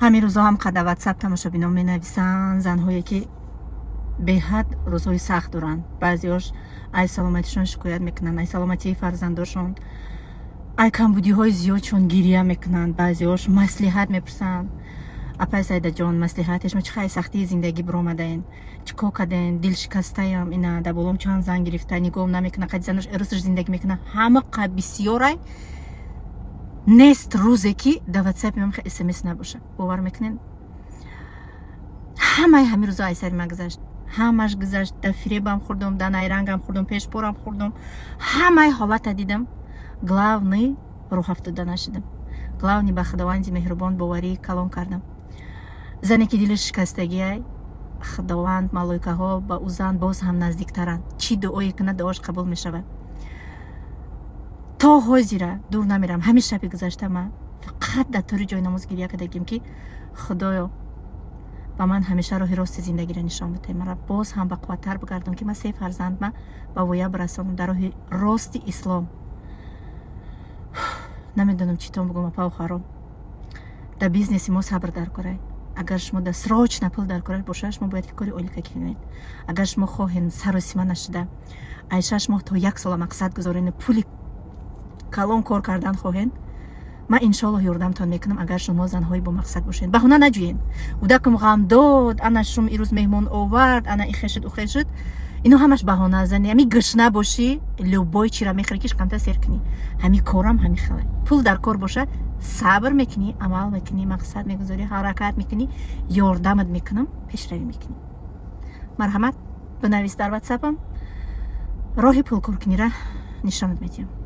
Ҳамин рӯзо ҳам қада Ватсап тамошобинон менависанд, занҳое ки беҳад рӯзҳои сахт доранд. Баъзеош ай саломатишон шикоят мекунанд, ай саломатии фарзандошон, ай камбудиҳои зиёдшон гирия мекунанд. Баъзеош маслиҳат мепурсанд: «Апай Сайдаҷон, маслиҳат, шумо чӣ хай сахтии зиндагӣ биромадаен, чӣ кор карден? Дилшикастаям, ина дар болом чанд зан гирифта, нигоҳ намекуна, қади занош эросаш зиндагӣ мекуна». Ҳама қа бисёрай нест рӯзе ки дар Ватсапи ман СМС набошад. Бовар мекунед, ҳамаи ҳамин рӯзо ай сари ман гузашт, ҳамаш гузашт. Да фиребам хӯрдум, да найрангам хӯрдум, пешпорам хӯрдум, ҳамаи ҳолата дидам. Главный, рӯҳафтода нашидам. Главный, ба Худованди меҳрубон боварӣ калон кардам. Зане ки дилаш шикастагиай, Худованд, малоикаҳо ба ӯ зан боз ҳам наздиктаранд. Чӣ дуое кунад, дуош қабул мешавад. То ҳозира дур намерам, ҳамин шаби гузашта ман фақат дар тори ҷои намоз гирия кардагим, ки Худоё, ба ман ҳамеша роҳи рости зиндагиро нишон бидиҳ, маро боз ҳам бақувваттар бигардон, ки ман се фарзандма ба воя бирасонам дар роҳи рости ислом. Намедонам чӣ тон бугум, апау хоҳаром. Дар бизнеси мо сабр дар корай. Агар шумо да срочно пул дар кора боша, шумо бояд ки кори олика кунед. Агар шумо хоҳен саросима нашида, ай 6 моҳ то як сола мақсад гузорен, пули калон кор кардан хоҳен, ман иншоаллоҳ ёрдамтон мекунам. Агар шумо занҳои бо мақсад бошед, баҳона наҷӯен: «Кӯдакам ғам дод, ана шум ирӯз меҳмон овард, ана ихе шуд, ухе шуд». Ино ҳамаш баҳона. Зани ҳами гушна бошӣ, любой чира мехӯри, ки шикамта сер кунӣ. Ҳами корам ҳами хелай. Пул дар кор боша, сабр мекунӣ, амал мекунӣ, мақсад мегузорӣ, ҳаракат мекунӣ, ёрдамат мекунам, пешравӣ мекунӣ. Марҳамат, бинавис дар Ватсапам, роҳи пулкоркунира нишонат медиҳам.